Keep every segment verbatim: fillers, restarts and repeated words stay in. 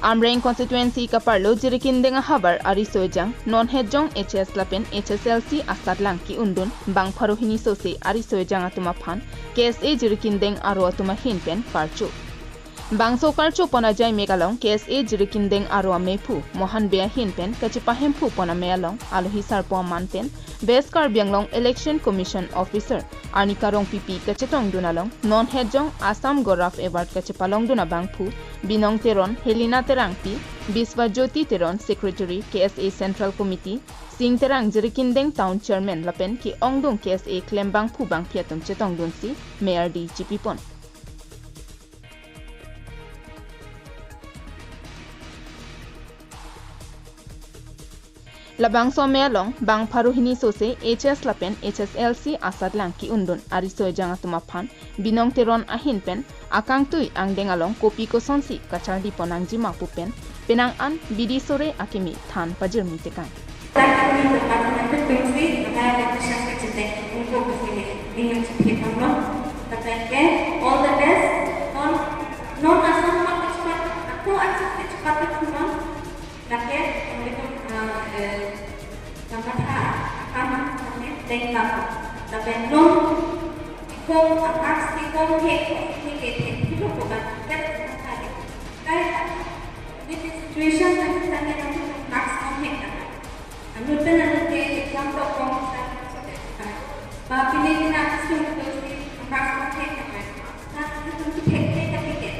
Amreng constituency kaparlo Jirikindeng ahavar ariso ejang non hetjong H S lapen H S L C asatlang ki-undun bang pharo hini sose ariso ejang atum aphan K S A Jirikindeng aro atum ahin pen karcho. Bangso karcho pon ajai mek along K S A Jirikindeng aro amephu Mohan Bey ahin pen kachepahemphu pon amei along alohi sarpo aman pen West Karbi Anglong Election Commission Officer Arnika Rongpipi kachetongdun along non hetjong Assam Gaurav Award kachepalongdun abangphu Binong Teron, Helena Terangpi, Biswajyoti Teron, Secretary K S A Central Committee, Sing Terang, Jirikindeng Town Chairman lapen ke-ongdung K S A klembangphu bangphi atum chetongdunsi mei ardi chipipon. Labangso amei along bang pharo hini sose H S lapen H S L C asatlang ki-undun ariso ejang atum aphan Binong Teron ahin pen akangtui angdeng along kopi kosonsi kacharli pon nangjima pu pen penang an bidi sore akimi than pajirmi tekang. All the best. Non, non asam mat cepat, aku asam cepat tu cuma. Lake, kami tu, ah, eh, kamatha, kama, kami, deng bang. Tapi non, kong atas, kong he, kong he, he, he, he, kong he, he, he, he, he, he, ini situation kan, kan, kan, kan, max kong he, kan. Anu pen anu ke, exam to kong sa, ba, pini kena asum tu si, max kong he, kan. Sa, itu tu he, he, he, he, he.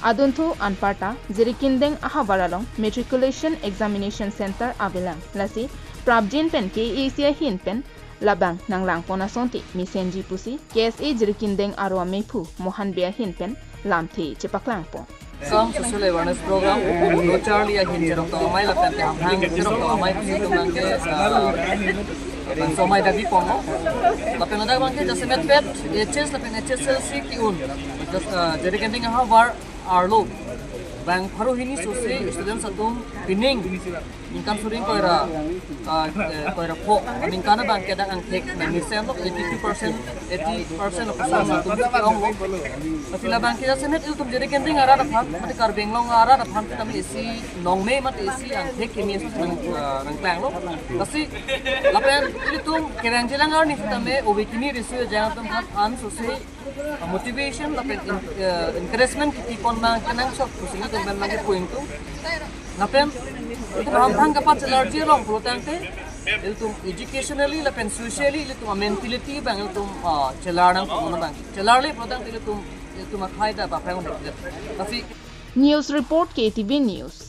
Adunthu anparta Jirikindeng ahavar along matriculation examination center avelang, lasi prapjin pen K A C ahin pen labang nanglang pon asonte mesenji pusi K S A Jirikindeng aro amephu Mohan Bey ahin pen lamthe chepaklang pon. Some social awareness program, lo charli ahin cherok tong amei lapen ke hamhang cherok tong amei pusi tum abangke, ah, bangso amei dagi pongo. Lapen ladak abangke jasemet pet H S lapen H S L C ki-un. Just, ah, Jirikindeng ahavar arlo bang pharo hini sose students atum pining ningkan suri ingkoi ra, ah, eh, ingkoi ra pho, ningkan abangke dak angthek nangmesen lo, eighty-two percent, eighty percent of students atum si onglo. Lasi labangke jasemet ilitum Jirikindeng arat aphan, mate Karbi Anglong arat aphan, tame isi nongme mate isi angthek kimi isi nang, ah, nangklanglo. Lasi lapen ilitum kerang jilang arni tame ove kimi riso ejang atum aphan an sose motivation lapen en-, eh, encouragement kipi pon abang kenangsot pusi nelitum pen abangke pu ingtung. Lapen ilitum hamphang kapachelarji along pulotangte, ilitum educationally lapen socially ilitum a-mentality abang ilitum, ah, chelar nangpo abang. Chelarle pulotangte ilitum, ilitum akhai ta paprang un-e. Lasi News report, K T V News.